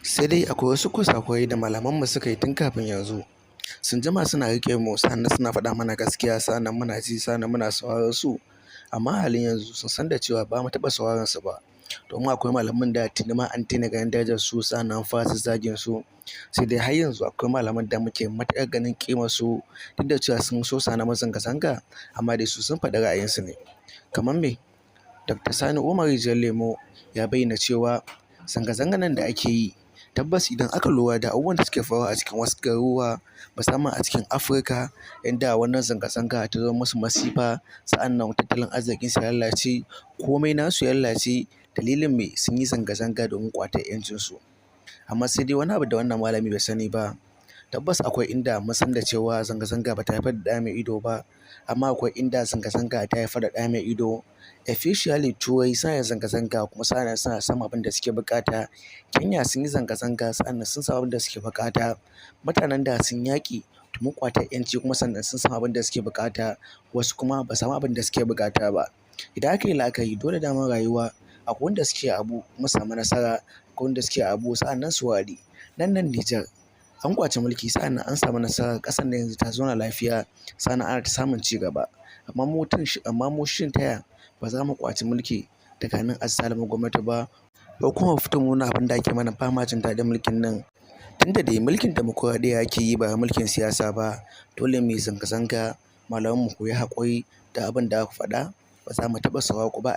Sai dai akwai wasu kusakurai da malamanmu suka yi tun kafin yanzu. Sun jima suna riƙe mu, sannan suna faɗa mana gaskiya, sannan muna ji, sannan muna sauraron su. Amma a halin yanzu sun san da cewa ba mu taɓa sauraron su ba. Domin akwai malaman da tuni ma an daina ganin darajar su, sannan an fara zazzagin su. Sai dai har yanzu akwai malaman da muke matuƙar ganin ƙimar su, duk da cewa sun so su hana mu zanga-zanga, amma dai su sun faɗi ra'ayinsu ne. Kamar me? Dr. Sani Umar Rijiyar Lemo ya bayyana cewa zanga-zangar nan da ake yi, tabbas idan aka lura da abubuwan da suke faruwa a cikin wasu garuruwa, musamman a cikin Afirka, inda wannan zanga-zanga ta zama musu masifa, sa'annan tattalin arzikinsu ya lalace, komai nasu ya lalace, dalilin me? Sun yi zanga-zanga domin ƙwatar 'yancinsu. Amma sai dai wani abu da wannan malami bai sani ba, tabbas akwai inda mun san da cewa zanga-zanga ba ta haifar da ɗa mai ido ba, amma akwai inda zanga-zanga ta haifar da ɗa mai ido. Especially Turai suna yin zanga-zanga kuma sa'annan suna samun abin da suke buƙata. Kenya sun yi zanga-zanga, sa'annan sun samu abin da suke buƙata. Mutanen da sun yaƙi domin ƙwatar 'yanci kuma sannan sun samu abin da suke buƙata, wasu kuma ba su samu abin da suke buƙata ba. Idan aka yi la'akari, dole daman rayuwa akwai wanda suke abu kuma su samu nasara, akwai wanda suke abu sa'annan su waɗi. Nan Nijar an ƙwace mulki, sa'annan an samu nasara, ƙasar nan yanzu ta zauna lafiya, sa'annan ana ta samun ci gaba. Amma mu shin ta ya ba za mu ƙwaci mulki daga hannun azzalumin gwamnati ba, ko kuma mu fito mu nuna abin da ake mana, ba ma jin daɗin mulkin nan? Tunda dai mulkin dimokuraɗiyya ake yi, ba mulkin siyasa ba, dole mu yi zanga-zanga. Malamanmu, ku yi haƙuri da abin da aka faɗa, ba za mu taɓa sauraro ku ba a